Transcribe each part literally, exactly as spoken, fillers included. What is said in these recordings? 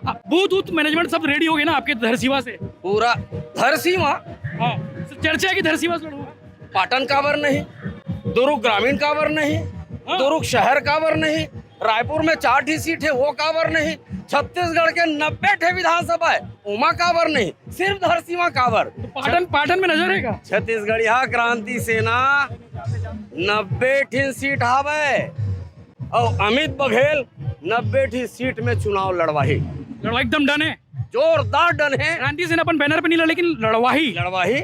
Booth वूथ management सब ready हो गए ना आपके धरसीवा से? पूरा धरसीवा। हाँ, चर्चा है कि धरसीवा से लड़ो। पाटन काबर नहीं, दुर्ग ग्रामीण काबर नहीं, हाँ। दुर्ग शहर काबर नहीं, रायपुर में चार ठी सीट है, वो काबर नहीं, छत्तीसगढ़ के नब्बे ठे विधानसभा है, ओमा काबर नहीं, सिर्फ धरसीवा काबर? तो पाटन, पाटन में नजर है का? छत्तीसगढ़िया क्रांति सेना नब्बे ठी सीट हावे और अमित बघेल नब्बे ठी सीट में चुनाव लड़वाही। लड़वाही एकदम डन है। जोरदार डन है। क्रांति सेना अपन बैनर पे नहीं लड़ा, लेकिन लड़वाही। लड़वाही,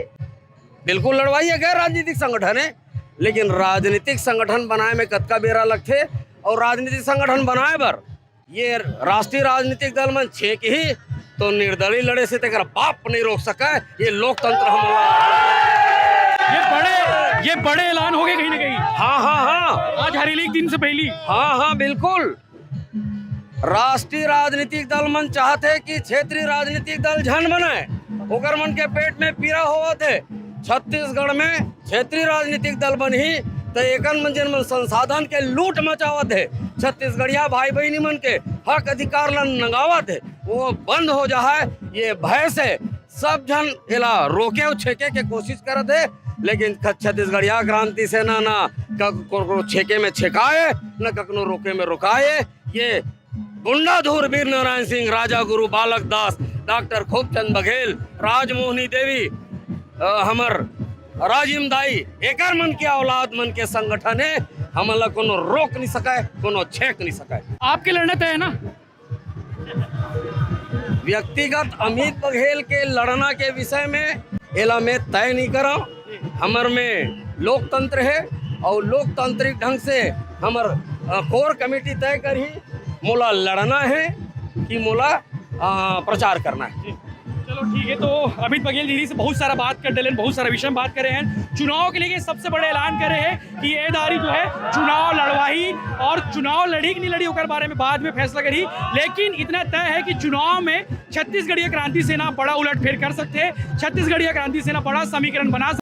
बिल्कुल लड़वाही है, गैर राजनीतिक संगठन है, लेकिन राजनीतिक संगठन बनाए में कतका बेरा लगथे और राजनीतिक संगठन बनाए बर ये राष्ट्रीय राजनीतिक दल मन छेकही तो निर्दलीय लड़े से तेकर बाप नहीं रोक सके। ये लोकतंत्र हमला। ये बड़े, ये बड़े ऐलान हो गए कहीं ना कहीं। हाँ, हाँ, हाँ। आज हरेली के दिन से पहली। हाँ, हाँ, बिल्कुल। राष्ट्रीय राजनीतिक दल मन चाहत हे कि क्षेत्रीय राजनीतिक दल झन बने, ओकर मन के पेट में पीड़ा होवत हे। छत्तीसगढ़ में क्षेत्रीय राजनीतिक दल बनही, त एकन मन, जेन मन संसाधन के लूट मचावत हे, छत्तीसगढ़िया भाई बहिनी मन के हक अधिकार ला नंगावत हे, वो बंद हो जाए, ये भय से सब झन एला रोके अउ छेके के कोशिश करत हे, लेकिन ख-, छत्तीसगढ़िया क्रांति सेना ना क-, को, को छेके में छेकाए, न कखनो रोके में रोकाए। ये गुंडाधुर वीर नारायण सिंह, राजा गुरु बालक दास, डॉक्टर खूबचंद बघेल, राजमोहनी देवी, अ, हमर राजिम दाई, एकर मन के औलाद मन के संगठन हे, हमन ला कोनो रोक नहीं सके, कोनो छेक नहीं सके। आपके लड़ना तय है ना? व्यक्तिगत अमित बघेल के लड़ना के विषय में एला मैं तय नहीं करव। हमर में लोकतंत्र हे और लोकतांत्रिक ढंग से हमर, अ, कोर कमेटी तय करही, मोला लड़ना हे कि मोला, अ, प्रचार करना हे। चलो ठीक है, तो अमित बघेल जी से बहुत सारा बात कर डलेन, बहुत सारा विषय में बात करे हैं, चुनाव के लिए सबसे बड़े ऐलान करे हैं कि ये दारी जो है चुनाव लड़वाही और चुनाव लड़ी कि नहीं लड़ी ओकर बारे में बाद में फैसला करी, लेकिन इतना तय है कि चुनाव में छत्तीसगढ़िया क्रांति सेना बड़ा उलटफेर कर सकते हैं, छत्तीसगढ़िया क्रांति सेना बड़ा समीकरण बना